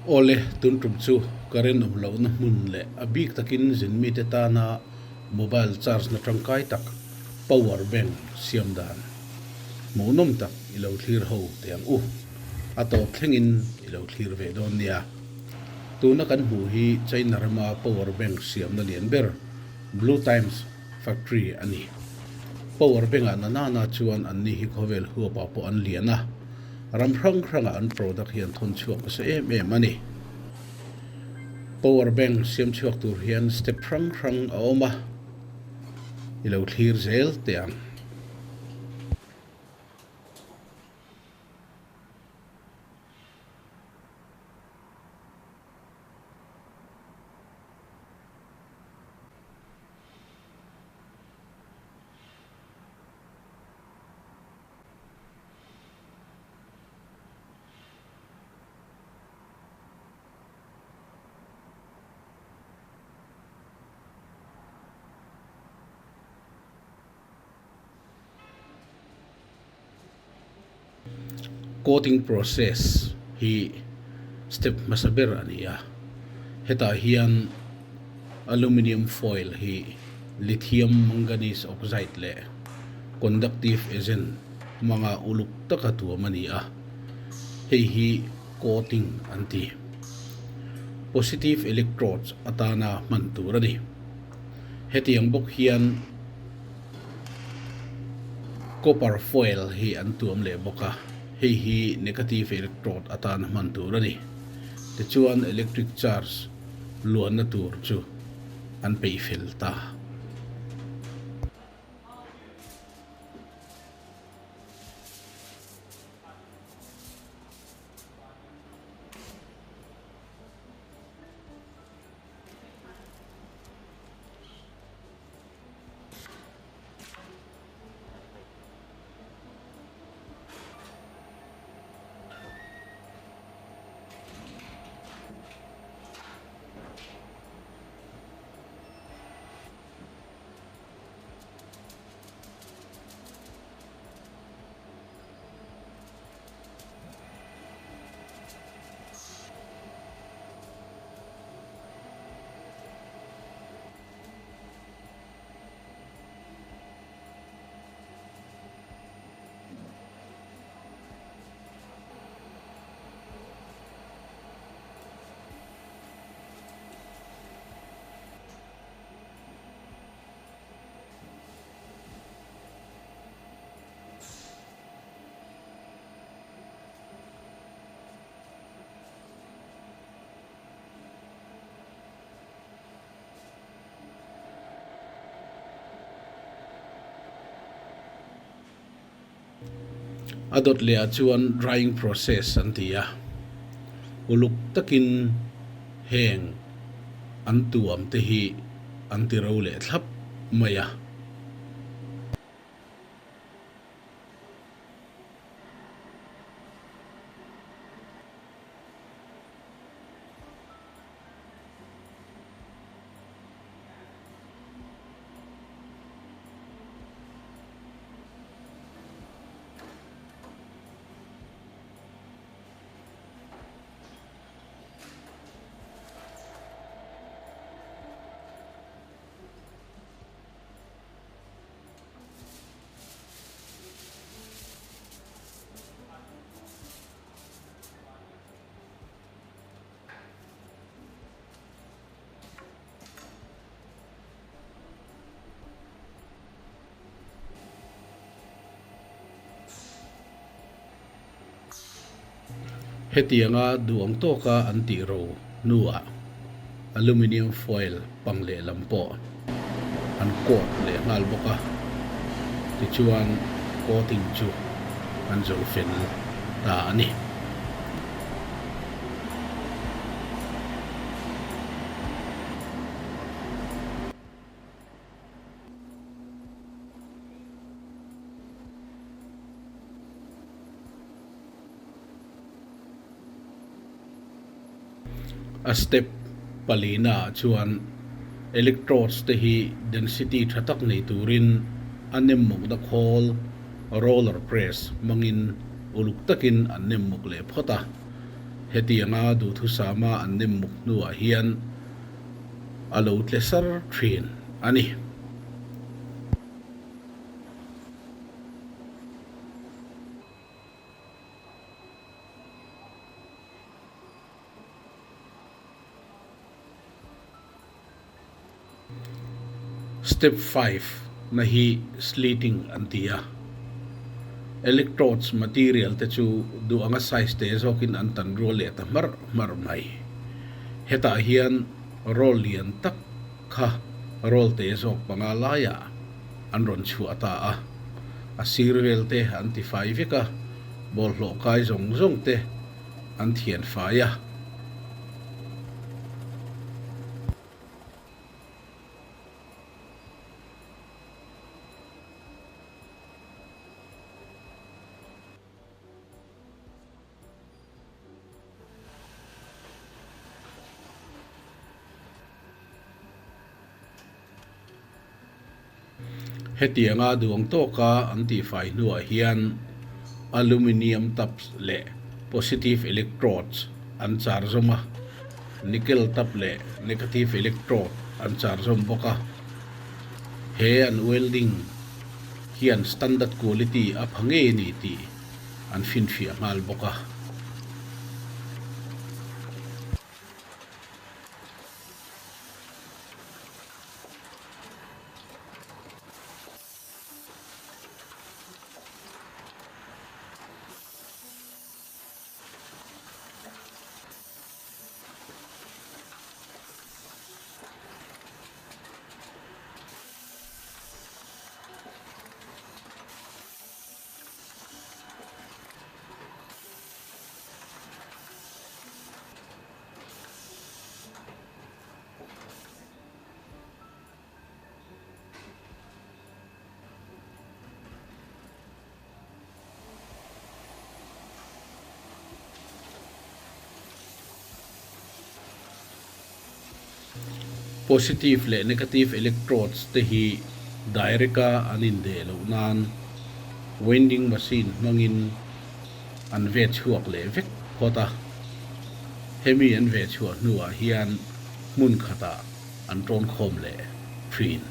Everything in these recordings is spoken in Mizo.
Awle, tun tum chu current awm lohna hmun leh a bik takin zin mite tana mobile charge na tangkai tak power bank siam dan hmuhnawm tak i lo thlir ho teh ang u. A tawp thlengin i lo thlir ve dawn nia. Tuna kan hmuh hi China rama power bank siamna lian ber Blue Times Factory a ni. Power bank-ah na nana chuan anni hi khawvel huapah pawh an lian a, ram hrang hrangah an product hi an thawn chhuak nasa em em a ni. Power bank siam chhuak tur hian step hrang hrang a awm a, i lo thlir zel teh ang. Coating process hi step hmasa ber a ni a, hetah hian aluminium foil hi lithium manganese oxide leh conductive agent hmanga uluk taka tuam a ni a, hei hi coating an ti. Positive electrodes atana hman tur a ni. Hetiang bawk hian copper foil hi an tuam leh bawk a, hei hi negative electrode atana hman tur a ni. Tichuan electric charge luanna tur chu an peih fel ta. A dawt leh ah chuan drying process an ti a, uluk takin heng an tuam te hi an ti ro leh thlap mai a. Hetianga duang tawka an tih ro hnuah aluminium foil pang lehlam pawh an coat leh nghal bawk a, tichuan coating chu an zo fel ta a ni. A step palina ah chuan electrodes te hi density tha tak nei turin a nem mawkna khawl roller press hmangin uluk takin an nem mawk leh phawt a. Hetianga duhthusama an nem muk hnuah hian a lo tle sar thin a ni. Step 5 na hi slitting an ti a. Electrodes material te chu duh anga size te zawkin an tan rual leh ta hmarh hmarh mai. Hetah hian roll lian tak kha roll te zawk panga laiah an rawn chhuah ta a. A sir vel te an ti fai vek a, bawlhhlawh kai zawng zawng te an thian fai a. Hetianga duang tawka an tihfai hnuah hian aluminium tabs leh positive electrodes an char zawm a, nickel tab leh negative electrode an char zawm bawk a. He an welding hian standard quality a pha ngei a ni tih an finfiah nghal bawk a. Positive leh negative electrodes te hi direct a an indeh loh nan winding machine hmangin an ve chhuak leh vek phawt a. Hemi an ve chhuah hnuah hian hmun khatah an tawnkhawm leh thin.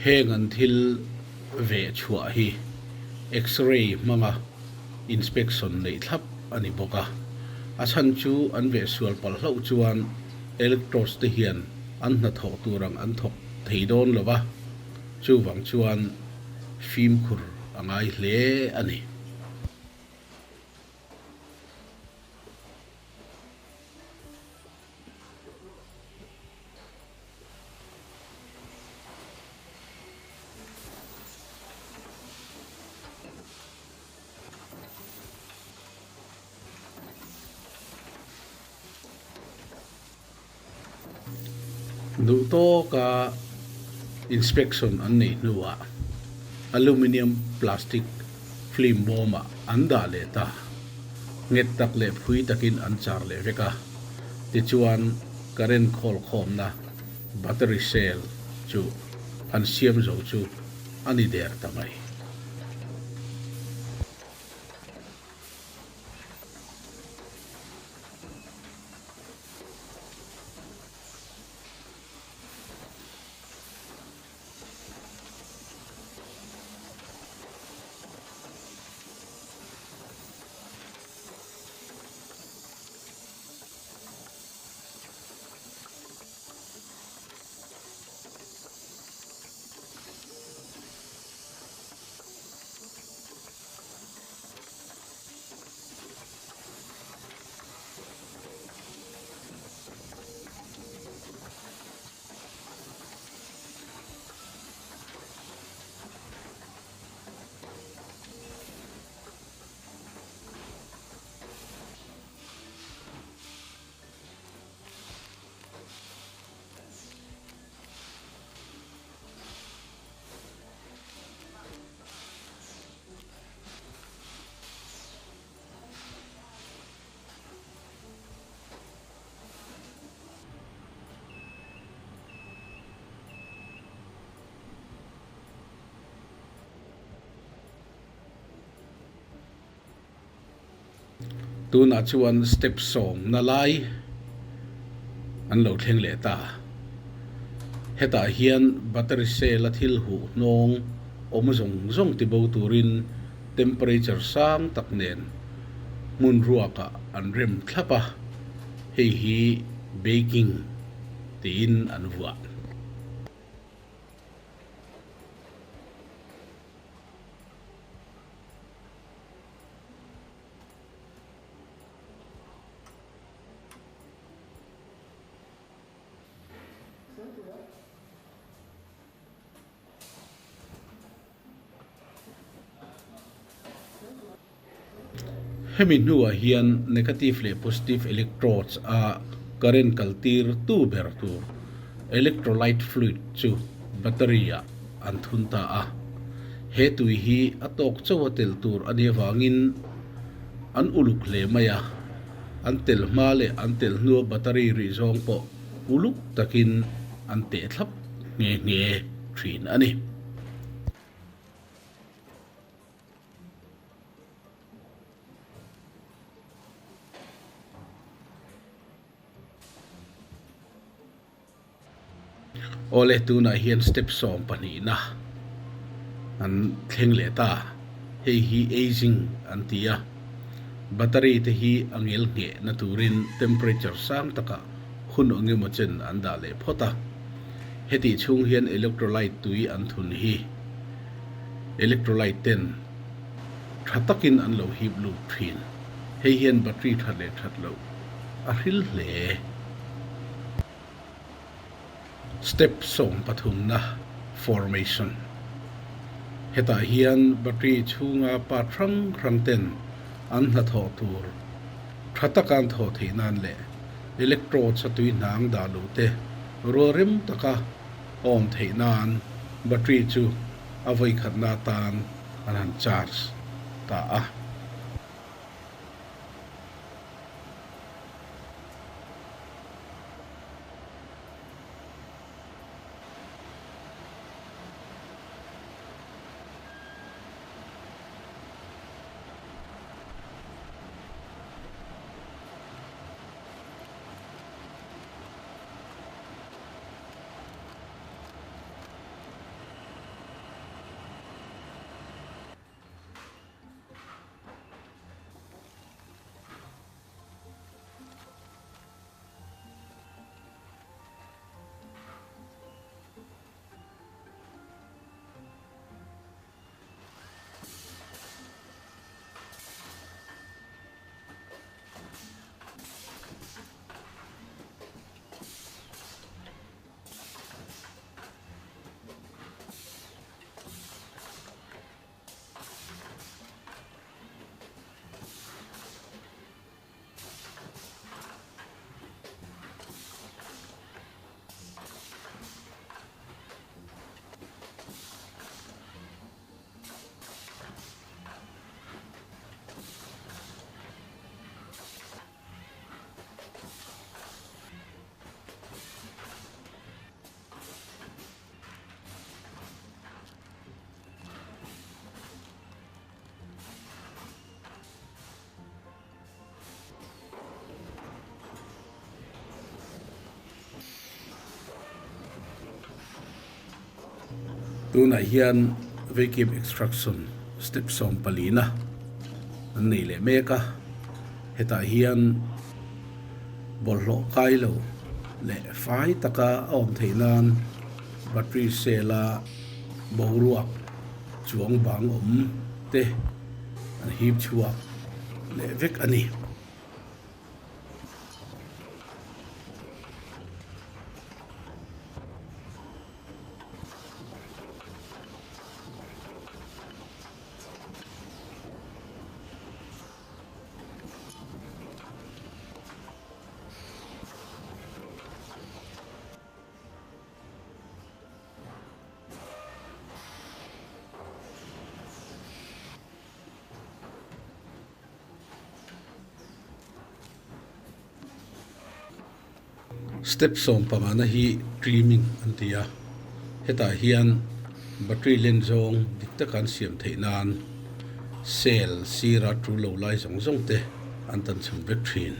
Heng an thil veh chhuah hi X-ray hmanga inspection neih thlap a ni bawk a. A chhan chu an veh sual palh hlauh chuan electrodes te hian an hnathawh tur ang an thawk thei dawn lo va, chuvang chuan fimkhur a ngai hle a ni. Duh tawka inspection an neih hnuah aluminium plastic film bawmah. an dah leh ta. Nghet tak leh phui takin an char leh vek a. Tichuan, current khawl khawmna battery cell chu an siam zo chu a ni der ta mai. Tunah chuan step sawmna lai an lo thleng leh ta. Hetah hian battery cell a thil huh hnawng awm zawng zawng tibo turin temperature sang tak nen hmun ruakah an rem thlap a, hei hi baking tiin an vuah. Hemi hnuah hian negative leh positive electrodes a current kal tir tu ber tur electrolyte fluid chu battery ah an thun ta a. He tui hi a tawk chauh a tel tur a nih avangin an uluk hle mai a, an tel hma leh an tel hnua battery rih zawng pawh uluk takin an teh thlap nghe nghe thin a ni. Awle tunah hian step 12na an thleng leh ta. Hei hi aging an ti a, battery te hi a ngel ngheh na turin temperature sang takah hun eng emaw chen an dah leh phawt a. Hetih chhung hian electrolyte tui an thun hi electrolyte ten tha takin an lo hip lut thin. Hei hian battery that leh that loh a hril hle. Step 13na Formation Hetah hian battery chhunga part hrang hrang ten an hnathawh tur tha taka an thawh theih nan leh electrodes a tui hnang dah luh te rual rem taka a awm theih nan battery chu a vawikhatna atan an han charge ta a. Tunah hian vacuum extraction step 14na an nei leh mek a, hetah hian bawlhhlawh kai lo leh fai taka a awm theih nan battery cell a boruak chuang bang awm te an hip chhuak leh vek a ni. Step 15na hi trimming an ti a, hetah hian battery len zawng dik taka an siam theih nan cell sira tul lo lai zawng zawng te an tan chhun vek thin.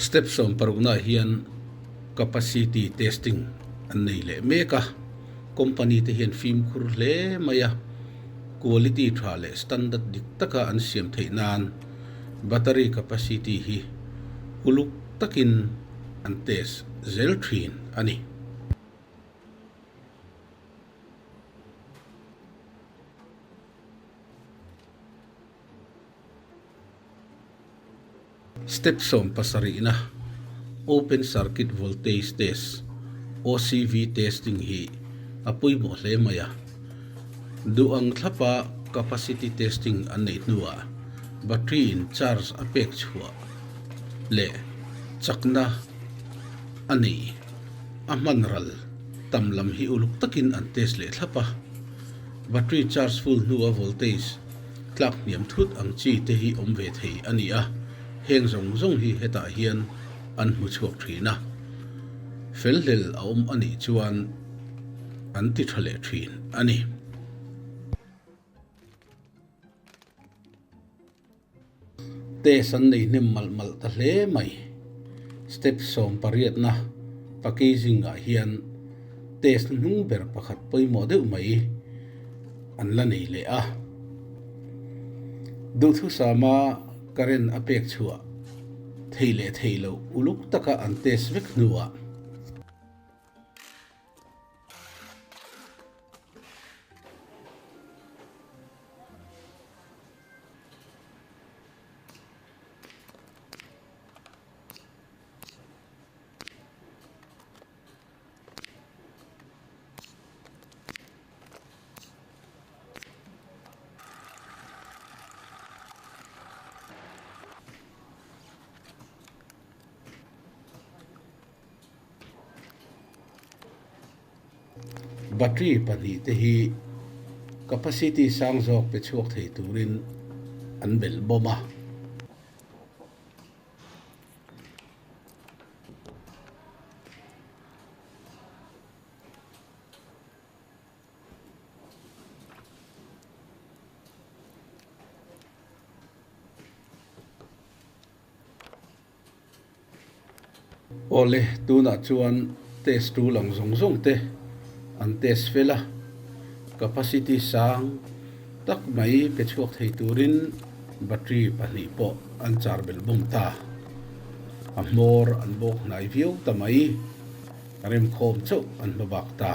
Step 16 naah hian capacity testing an nei leh mek a, company te hian fimkhur hle mai a, quality tha leh standard dik taka an siam theih nan battery capacity hi uluk takin an test zel thin a ni. Step 17na Open Circuit Voltage Test, OCV testing, hi a pawimawh hle mai a. Duh ang thlapa capacity testing an neih hnuah battery in charge a pek chhuah leh chakna a nei a hman ral tam lam hi uluk takin an test leh thlap a. Battery charge full hnua voltage tlak hniam thut ang chi te hi awm ve thei a ni a, heng zawng zawng hi hetah hian an hmu chhuak thin a. Felhlel a awm a nih chuan an ti tha leh thin a ni. Test an nei hnem malh malh ta hle mai. Step 18na packaging ah hian test hnung ber pakhat pawimawh deuh mai an la nei leh a. Duhthusama current a pek chhuah thei leh thei loh uluk taka an test vek hnuah. Battery pahnihte hi capacity sang zawk pe chhuak thei turin an belh bawm a. Awle, tunah chuan test tu lang zawng zawng te an test fel a, capacity sang tak mai pe chhuak thei turin battery pahnih pawh an char belh bawm ta. A hmawr an bawk hnai viau ta mai, remkhawm chauh an hma bak ta.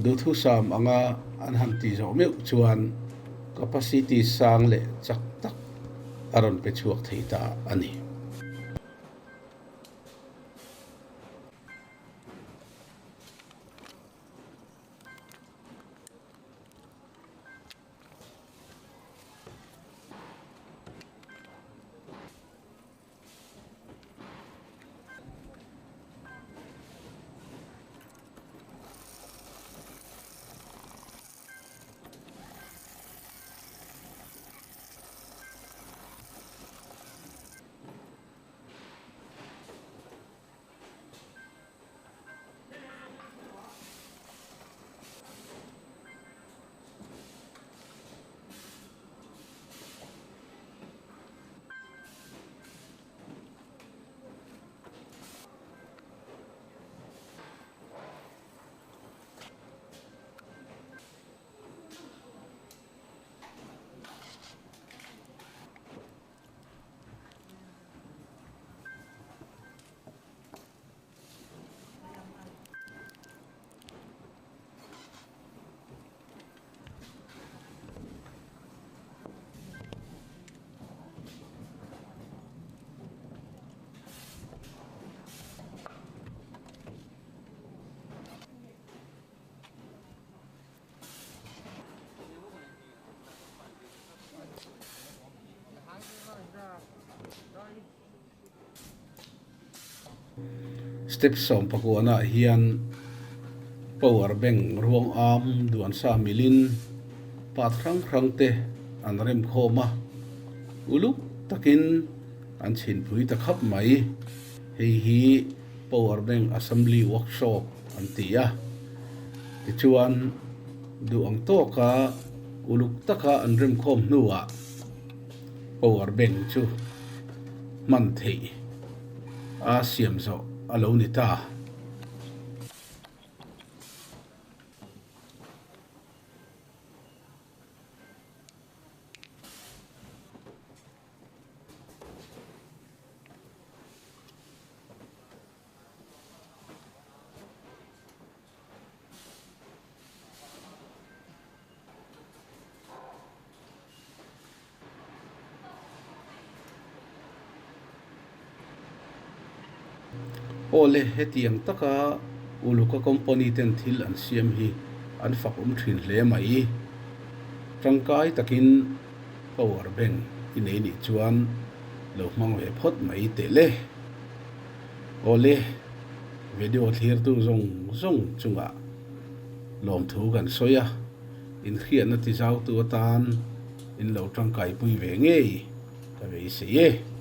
Duhthusam anga an han tih zawh meuh chuan capacity sang leh chak tak a rawn pe chhuak thei ta a ni. Step sawmpakuanah hian power bank ruang am duan sa milin part hrang hrang te an rem khawm a, uluk takin an chhinpui ta khap mai. Hei hi power bank assembly workshop an ti a, tichuan duh ang tawka uluk taka an rem khawm hnuah power bank chu hman theih a siam zawh a lo ni ta. Aw le, hetiang taka Uluka company ten thil an siam hi an fak awm thin hle mai. Tangkai takin power bank i nei nih chuan lo hmang ve phawt mai teh le. Aw le, video thlirtu zawng zawng chungah lawmthu kan sawi a, inhriatna tizautu atan. In lo tangkaipui ve ngei ka beisei e.